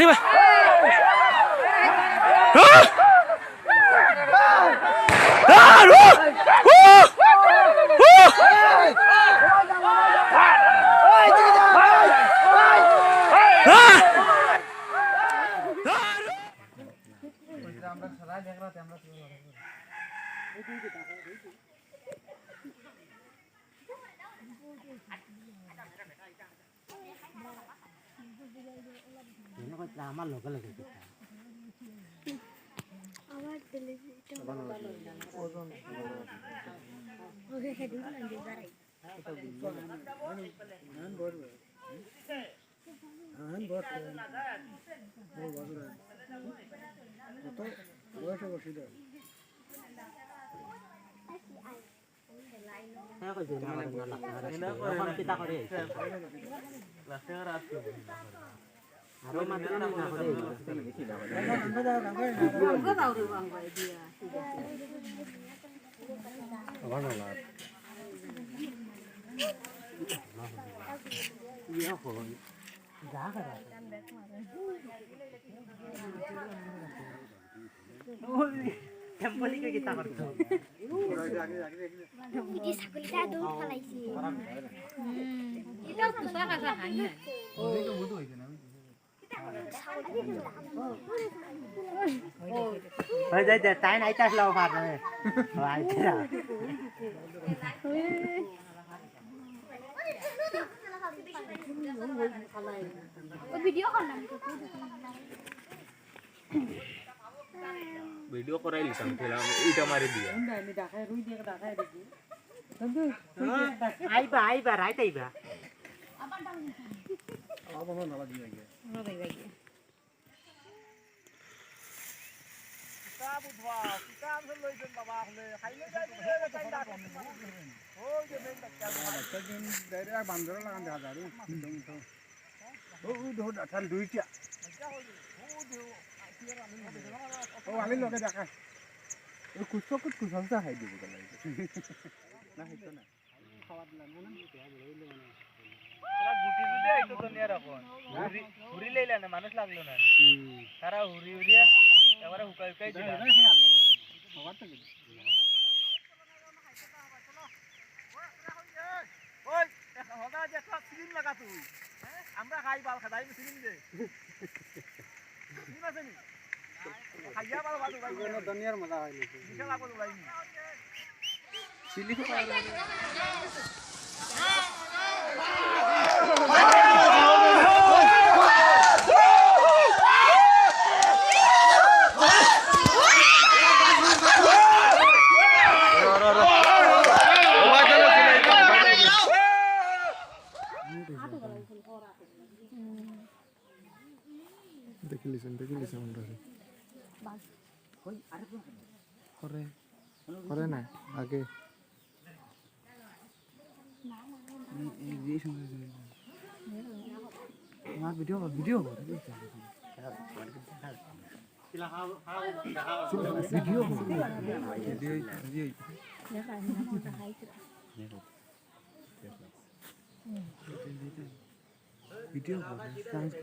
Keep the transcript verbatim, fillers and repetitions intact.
Diba? Ah! Ah! Ru! Ru! Ru! Ah! Temple ke kita kartu. Ini sakit kita tuh kalau isi. Hmm. Itu susah kagak hanya. Oi, dei, dei, tai nai tas lo phar ne. Oi, dei. Video kan? Video korai lisang film ita mari dia. Unda, ini dakai, rui dia ke dakai, rui dia. Tentu, rui dia ke dakai. Aiba, aiba, rai ta aiba. Apa mau nala dia ya? Nala dia ya. Kita buat, kita ambil loh jen baba le. Hai le jadi le kan dah. Oh, dia main tak jago. Kita dari bandar lah kan dah dari. Dong itu. Oh, udah, udah, than duit ya. Oh, alin lo ke dah kan. Oh, kusto kut kusam sa hai di bukan lagi. Nah, itu nah. Pura guti guti itu dunia rakon. Huri, huri leila na, manus laglo na. Tara huri huri ya. Ekbare hukai hukai dila. Oi, hoda je truck film laga tu. Amra khai bal khadai film de. Film ase ni? Khaiya bal bal tu. Dunia maza hai ni. Bisa lagu tu lain. Sili ko. Dekhilison, dekhilison, udah. Kore, kore na, age. Video, video. Video, video. Video, dance.